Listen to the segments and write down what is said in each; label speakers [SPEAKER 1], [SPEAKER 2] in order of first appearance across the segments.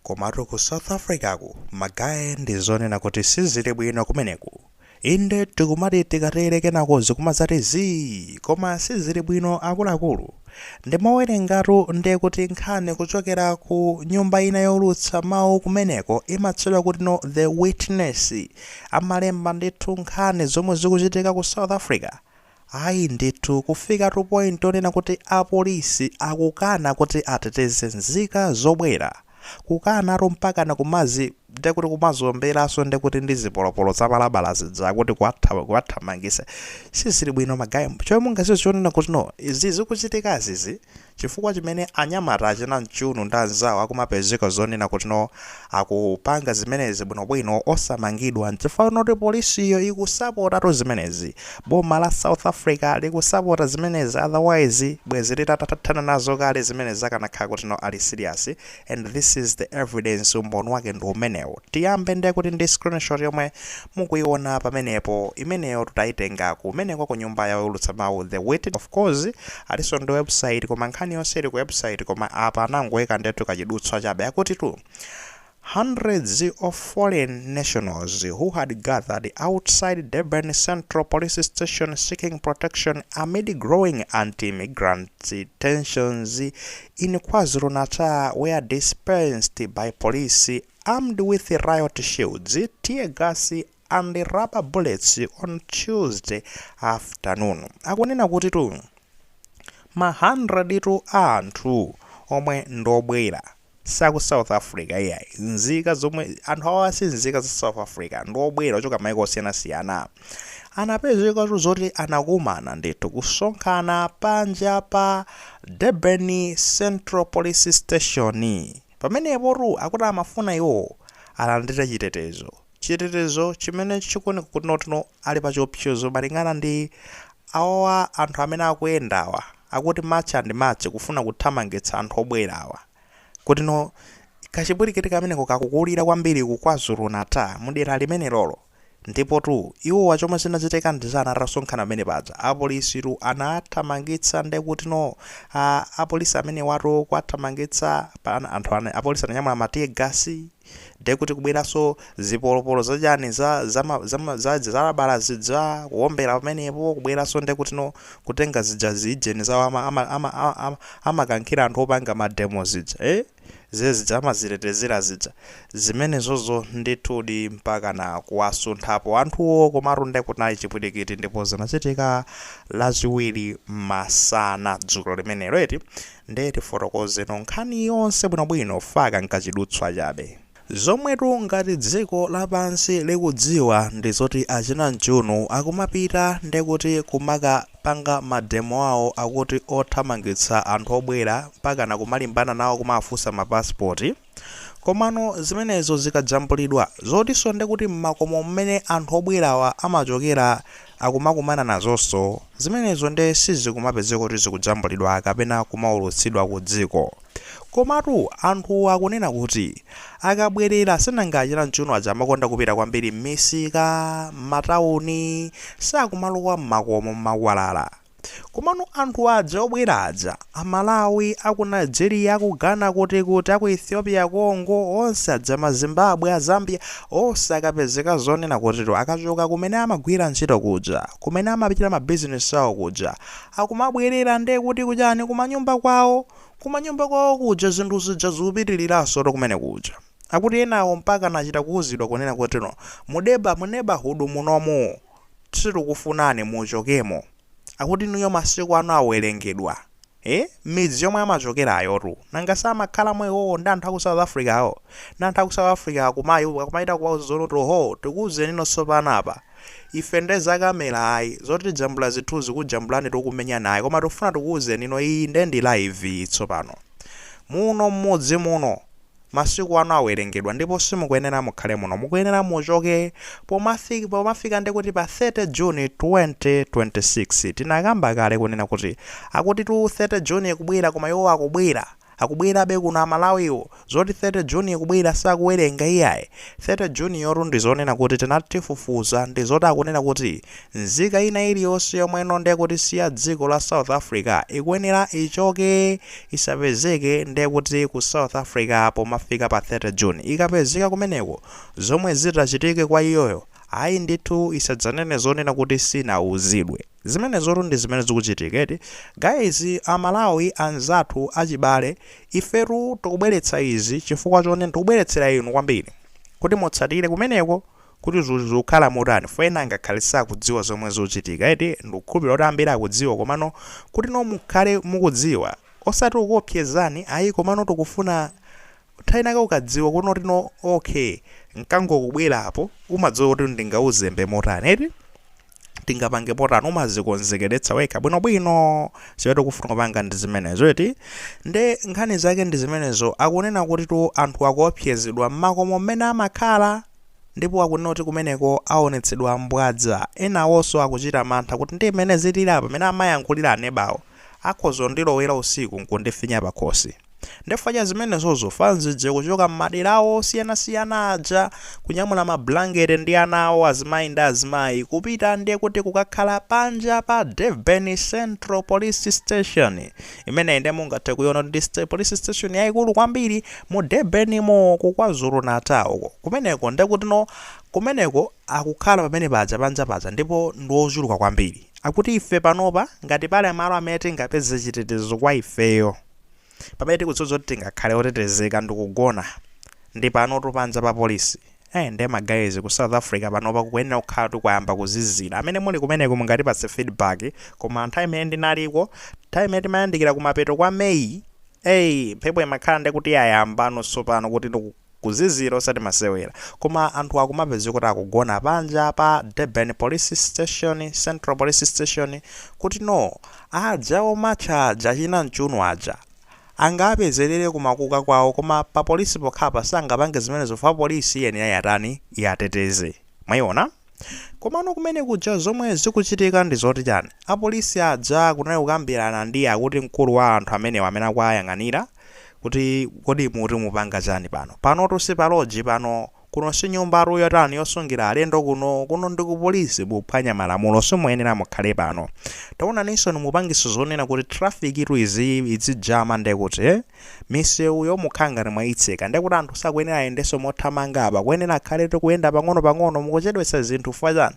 [SPEAKER 1] Komatu ku South Africa-ku ma guy, ndi zonena kuti sizili bwino kumeneku. Inde, tikumati tikatere, kenako zikumadzati zii, koma sizili bwino akuluakulu. Ndimawerengatu ndiye kuti nkhani kuchokera ku nyumba ina yolutsa mawu kumeneko, imatchedwa kuti no The Witness. Amalemba ndithu nkhani zomwe zikuchitika ku South Africa. Ayi ndithu, kufika to point onena kuti apolisi akukana kuti ateteze nzika zobwera, kukanatu mpakana kumazi ndekuti kumazomberanso ndekuti ndi zipolopolo zamalabala zija kuti kuwathamangisa. Sizili bwino ma guy. Chomwe mungaziwe chonena kuti no izi zikuchitika zizi, chifukwa chimene anyamata achina Mchunu ndi anzawo akumapezeka zonena kuti no akupanga zimenezi bwinobwino osamangidwa, nchifukwa noti polisiyo ikusapotatu zimenezi. Boma la South Africa likusapota zimenezi, otherwise bwezi litatathana nazo kale zimenezi akanakhala kuti no ali serious. And this is the evidence, umboni wake ndi umenewo. Tiyambe ndiye kuti ndi screenshot yomwe mukuiona pamenepo. Imeneyo tutayitenga kumeneko ku nyumba youlutsa mawu The Witness. Of course alinso ndi website, koma nkhani yonse ili ku website, koma apa anangoyika ndetu kachidutswa chabe. Akuti tu, "Hundreds of foreign nationals who had gathered outside Durban Central Police Station seeking protection amid growing anti-immigrant tensions in KwaZulu-Natal were dispersed by police armed with riot shields, tear gas and rubber bullets on Tuesday afternoon." Akunena kuti tu ma 100 tu a anthu omwe ndobwera, saku South Africa iyayi, nzika zomwe anthu awa si nzika za South Africa, ndiobwera ochoka maiko osiyanasiyana, anapezekatu zoti anakumana ndithu kusonkhana panja pa Durban Central Police Station. Pamenepotu akuti amafuna iwo alandire chitetezo, chitetezo chimene chikuoneka kuti notino ali pa chiopsezo malingana ndi awawa anthu amene akuyendawa, akuti march and march kufuna kuthamangitsa anthu obwerawa, kuti no kachipwirikiti kameneko kakukulira kwambiri ku KwaZulu Natal mudera limene lolo. Ndipo tu iwowa chomwe chinachitika ndi chani atasonkhana pamene paja? Apolisitu anathamangitsa, ndekuti no apolisi amene watu kuwathamangitsa anthu apolisi ananyamula ma tear gas, ndekuti kubweranso zipolopolo zachani za za za za zalabala zija kuwombera pamenepo, kubweranso ndekuti no kutenga zija zijeni zawo amakankhira anthu opanga ma demo zija, eh? Zezija amazitetezera zija zimenezozo ndithudi, mpaka na kuwasunthapo anthuwo. Komatu ndekuti chipwirikiti, ndipo zinachitika Lachiwiri masana dzulo limenelo eti. Ndiye tifotokozeno nkhani yonse bwinobwino, faka nkachidutswa chabe. Zomwetu ngati dziko lapansi likudziwa ndi zoti achina Mchunu akumapita ndekuti kumakapanga ma demo awo, akuti othamangitsa anthu obwera, mpaka na kumalimbana nawo, kumafunsa mapasipoti. Komano zimenezo zikajambulidwa, zotinso ndekuti mmakomo mmene anthu obwerawa amachokera akumakumana nazonso zimenezo, nde sizikumapezeka kuti zikujambulidwa kapena kumaulutsidwa ku dziko. Komatu anthu akunena kuti akabwerera, sinanga achina Mchunu aja amakonda kupita kwambiri m'misika, m'matawuni, sakumalowa mmakomo, mmakwalala. Komano anthu aja obwera aja, Amalawi, aku Nigeria, aku Ghana, kuti aku Ethiopia, Congo, onse aja, ma Zimbabwe, Azambia, onse akapezeka zonena kutero akachoka kumene amagwira ntchito kuja, kumene amapitira mabizinesi awo kuja, akumabwerera nde kuti kuchani, kumanyumba kwawo. Kumanyumba kwawo kuja zinthu zija zikupitiriranso to kumene kuja. Akuti enawo mpaka nachita kuwuzidwa kunena kuti no mudeba mu neighborhood munomu sitikufunani, muchokemo. Akuti inuyo masiku ano awerengedwa. Midzi yomwe amachokerayotu, nanga samakhalamo iwowo ndi anthu aku South Africa awo, ndi anthu aku South Africa akumayi akumayita kuwauza zoti ho tikuwuzeni nonso panapa, ife nde zakamera ayi, zoti tijambula zithunzi kujambulani tikumenya naye, koma tikufuna tikuwuzeni ino, iyi nde ndi live tsopano muno mmudzi muno, masiku ano awerengedwa ndipo simukuyenera mukhale muno, mukuyenera muchoke pomafika ndi kuti pa 30 June 2026. Tinakamba kale kunena kuti akuti tu 30 June ikubwera, koma iwo akubwera. Akubwerabe kuno Amalawiwo. Zoti 30 June ikubwera sakuwerenga iyayi. 30 June yotu ndizonena kuti tinatifufuza, ndizoti akunena kuti nzika ina iliyonse yomweno ndekuti siya dziko la South Africa ikuyenera ichoke, isapezeke ndekuti ku South Africa pomafika pa 30 June. Ikapezeka kumeneko, zomwe zitachitike kwa iyoyo, ayi ndithu, isadzanene zonena kuti sinauzidwe. Zimenezotu ndi zimene zikuchitika, eti? Guys, Amalawi anzathu achibale, ifetu tikubweretsa izi chifukwa chonena tikubweretsera inu kwambiri kuti mutsatire kumeneko kuti zikukhala motani. Ena ngakhale sakudziwa zomwe zikuchitika, eti? Ndikukhulupirira kuti ambiri akudziwa, komano kuti no mukhale mukudziwa, osati kuopsezani ayi, komano tikufuna nthawi inake ukadziwa kuti notino okay, nkangokubwerapo, umadziwa kuti ndingauzembe motani, eti? Tingapange motani, umazikonzekeretsa wekha bwinobwino. Zimene tikufuna kupanga ndi zimenezo, eti? Nde nkhani zake ndi zimenezo. Akunena kuti tu anthu akuopsezedwa m'makomo mmene amakhala, ndipo akunena kuti kumeneko aonetsedwa mbwadza. Enawonso akuchita mantha kuti ndi mmene zilili apa, mmene amayankhulira anebawo, akhoza ndilowera usiku nkundifinya pakhosi. Ndifukwa cha zimenezozo fanzije kuchoka m'madera awo osiyanasiyana aja, kunyamula mablanketi ndi ana awo, azimayi ndi azimayi, kupita ndiye kuti kukakhala panja pa Durban Central Police Station. Imeneyi ndiye mungathe kuiona kuti ndi police station yayikulu kwambiri mu Durbanimo, ku KwaZulu Natal uko. Kumeneko ndekuti no kumeneko akukhala pamene paja, panja paja, ndipo ndi ochuluka kwambiri. Akuti ife panopa, ngati pali malo amene tingapeze chitetezo kwa ifeyo, pamene tikudziwa kuti tingakhale otetezeka ndikugona, ndi panotu panja pa polisi. Nde ma guys, ku South Africa panopa kukuyenera kukhala tikuyamba kuzizira. Amene muli kumeneko mungatipatse feedback, koma nthawi imene ndinaliko, nthawi imene timayandikira kumapeto kwa Meyi, eyi, mphepo imakhala ndikuti yayamba tsopano kuti kuzizira osati masewera. Koma anthu akumapeza kuti akugona panja pa Durban Police Station, Central Police Station, kuti no aja omatcha aja china mchuno aja angapezerere kumakuka kwawo, koma pa polisi pokhapa sangapange zimenezo, fa polisi iyenera yatani? Yateteze. Mwayiona? Komano kumene kuja zomwe zikuchitika ndi zoti chani? Apolisi aja kunali kukambirana ndi akuti mkulu wa anthu amenewa amene akuwayang'anira kuti kodi muti mupanga chani pano? Panotu si pa lodge pano, kuno si nyumba yotani yosungira alendo kuno, kuno ndi ku polisi, muphwanya malamulo, simuyenera mukhale pano. Taonaninso mupangiso zonena kuti traffic itu izi izijama, ndekuti misewuyo mukhala ngati mwayitseka, ndekuti anthu sakuyenera ayendenso mothamanga apa, kuyenera akhaletu kuyenda pang'ono-pang'ono. Mukuchedwetsa zinthu. Chifukwa chani?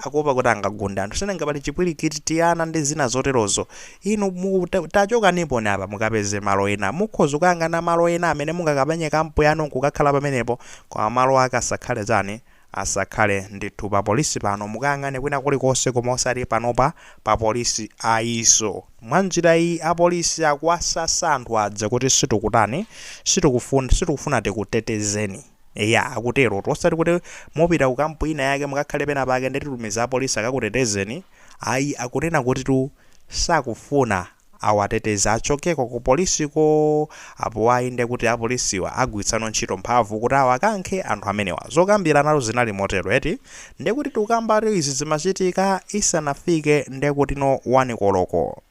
[SPEAKER 1] Akuopa kuti angagunda anthu, sinanga pali chipwirikiti, tiyana ndi zina zoterozo. Inu tachokanipo apa, mukapeze malo ena, mukhoza kukayang'ana malo ena amene mungakapanye camp yanu nkukakhala pamenepo, koma malo ake asakhale chani? Asakhale ndithu pa polisi pano. Mukayang'ane kwina kulikonse, koma osati panopa pa polisi ayiso. Mwanjira iyi apolisi akuwasasa anthu aja kuti sitikutani, sitikufuna tikutetezeni. Ya, akutero, osati kuti mupita ku camp ina yake mukakhale pena pake ndititumiza apolisi akakutetezeni, ayi. Akunena kuti tu sakufuna awateteza, achokeko ku polisiko. Apo ayi, ndekuti apolisiwa agwiritsano ntchito mphamvu kuti awakankhe anthu amenewa. Zokambirana zinali motero, eti? Ndekuti tikukambatu izi zimachitika isanafike ndekuti no 1 koloko.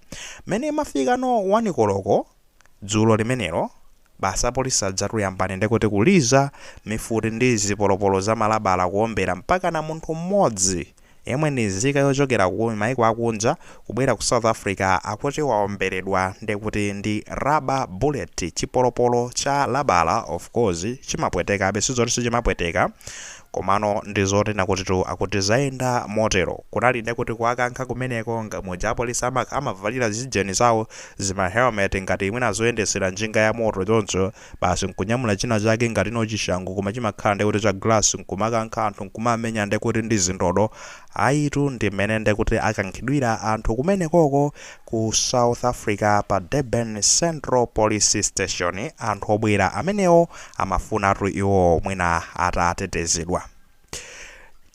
[SPEAKER 1] Mmene imafika no 1 koloko dzulo limenelo, basi, apolisi adzatuyambani ndekuti kuliza mifuti ndi zipolopolo za malabala, kuombera mpaka na munthu mmodzi yemwe ndi nzika yochokera ku maiko akunja kubwera ku South Africa, akuti waomberedwa ndekuti ndi rubber bullet, chipolopolo cha labala. Of course chimapwetekabe, sizoti sichimapweteka, komano ndi zotina kuti tu akuti zayenda motero. Kunali ndekuti kuakankha kumeneko, muja apolisi amavalira zijeni zawo, zima helmet ngati mwina zoyendesera njinga ya moto choncho, basi nkunyamula china chake ngati no chishango, koma chimakhala ndekuti cha glass, nkumakankha anthu, nkumamenya ndekuti ndi zindodo. Ayitu, ndi mmene ndekuti akankhidwira anthu kumenekoko ku South Africa pa Durban Central Police Station. Anthu obwera amenewo amafunatu iwo mwina atatetezedwa.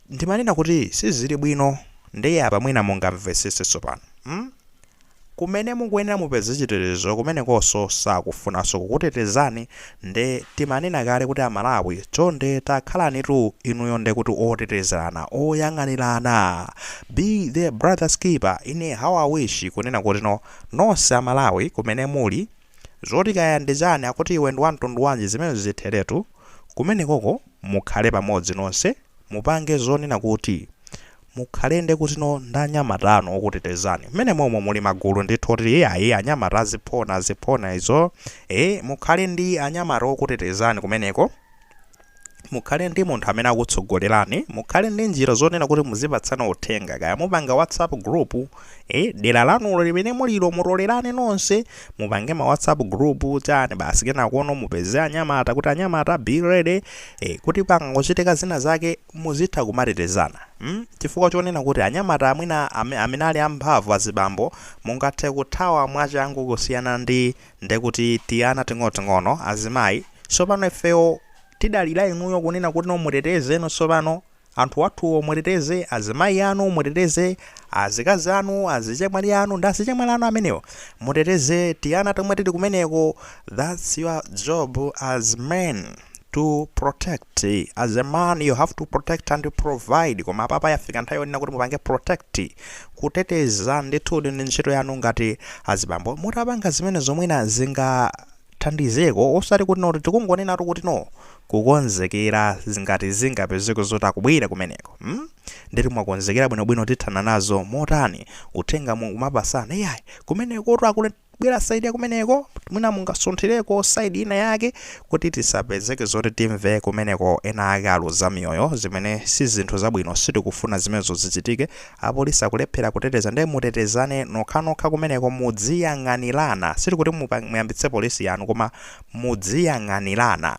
[SPEAKER 1] Ndimanena kuti sizili bwino. Ndiye apa mwina mungamvetsetse tsopano, Kumene mukuyenera mupeze chitetezo, kumenekonso sakufunanso kukutetezani. Nde timanena kale kuti Amalawi, chonde takhalanitu inuyo ndekuti otetezerana, oyang'anirana, be the brother's keeper. Ine how I wish kunena kuti no nonse Amalawi kumene muli, Zoti kaya ndi chani, akuti iwe ndi wamtundu wanji, zimenezo zitheretu. Kumenekoko mukhale pamodzi nonse, mupange zonena kuti mukhale nde kuti no ndi anyamata anu okutetezani. Mmene momwe muli magulu ndithu oti iyayi, anyamata aziphona aziphona izo. Mukhale ndi anyamata okutetezani kumeneko, mukhale ndi munthu amene akutsogolerani, mukhale ndi njira zonena kuti muzipatsana uthenga. Kaya mupanga WhatsApp group, dera lanulo limene mulilo mutolerane nonse, mupange ma WhatsApp group chani basi, kenakono mupeze anyamata kuti anyamata, be ready, kuti pangochitika zina zake muzitha kumatetezana. Chifukwa chonena kuti anyamata amwina amene ali amphamvu, azibambo mungathe kuthawa mwachangu kusiyana ndi ndekuti tiyana ting'onoting'ono, azimayi. Tsopano ifeyo tidalira inuyo kunena kuti no, muteteze ino. Tsopano anthu athuwo muteteze, azimayi anu muteteze, azikazi anu, azichemwali anu ndi azichemwali anu amenewo muteteze, tiyana tomwe tili kumeneko. That's your job as men, to protect. As a man, you have to protect and provide. Koma apapa yafika nthawi yonena kuti mupange protect, kuteteza ndithu ndi ntchito yanu ngati azibambo. Mutapanga zimene zomwena zingathandizeko, osati kuti no, tikungonenatu kuti no, kukonzekera zingati zingapezeke zoti akubwera kumeneko, Nditi mwakonzekera bwinobwino, tithana nazo motani? Uthenga mumapasana, iyayi, kumeneko to akubwera side ya kumeneko, mwina mungasunthireko side ina yake kuti tisapezeke zoti timve kumeneko ena ake aluza miyoyo, zimene si zinthu zabwino. Sitikufuna zimenezo zichitike. Apolisi akulephera kuteteza, ndiye mutetezane nokhanokha kumeneko, mudziyang'anirana. Sitikuti muyambitse polisi yanu, koma mudziyang'anirana.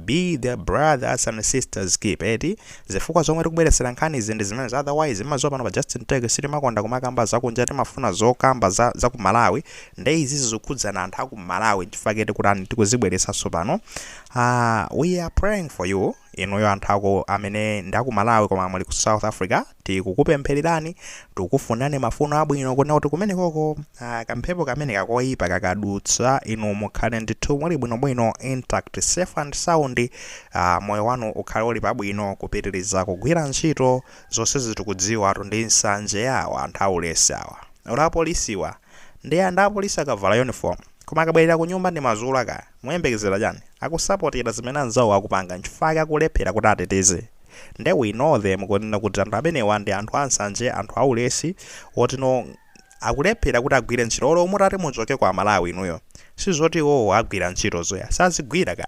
[SPEAKER 1] Be the brothers and sisters keep, eti? Zifukwa zomwe tikubweretsera nkhani izi ndi zimene, otherwise imaziwa pano pa Justin Tech sitimakonda kumakamba zakunja, timafuna zokamba za ku Malawi. Nde izi zikukhudzana anthu aku Malawi, chifukwa tikutani, tikuzibweretsanso pano. We are praying for you, inuyo anthu ako amene ndi aku Malawi koma muli ku South Africa. Tikukupemphererani, tikukufunani mafuno abwino kunena kuti kumenekoko kamphepo kamene kakoyipa kakadutsa, inu mukhale ndithu muli bwinobwino, intact, safe and sound. Moyo wanu ukhale uli pabwino, kupitiriza kugwira ntchito. Zonse tikudziwa ndi nsanje yawo anthu aulesi awa. Ula apolisiwa ndi anthu apolisi akavala uniform, koma akabwerera ku nyumba ndi mazula. Kaya muyembekezera chani? Akusapotera zimene anzawo akupanga, nchifukwa akulephera kuti ateteze. Nde we know them kunena kuti anthu amenewa ndi anthu ansanje, anthu aulesi otino akulephera kuti agwire ntchito. Olo mutati muchoke kwa Malawi inuyo, sizoti iwowo agwira ntchito zoya, sazigwira ka.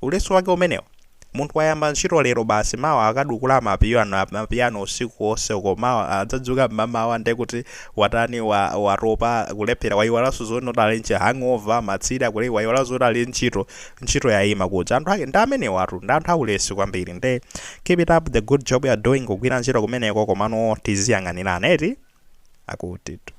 [SPEAKER 1] Ulesi wake umenewo. Munthu wayamba ntchito lero, basi, mawa akadukula mapiyano, mapiyano usiku wonse uko, mawa adzadzuka mmamawa nde kuti watani, watopa, kulephera, wayiwalanso zoti ali ntchito, hangover, matsiri akule, wayiwalanso zoti ali ntchito, ntchito yayima kuja. Anthu ake ndi amenewatu, ndi anthu aulesi kwambiri. Nde keep it up the good job you are doing, kugwira ntchito kumeneko, komano tiziyang'anirana, eti? Akutitu.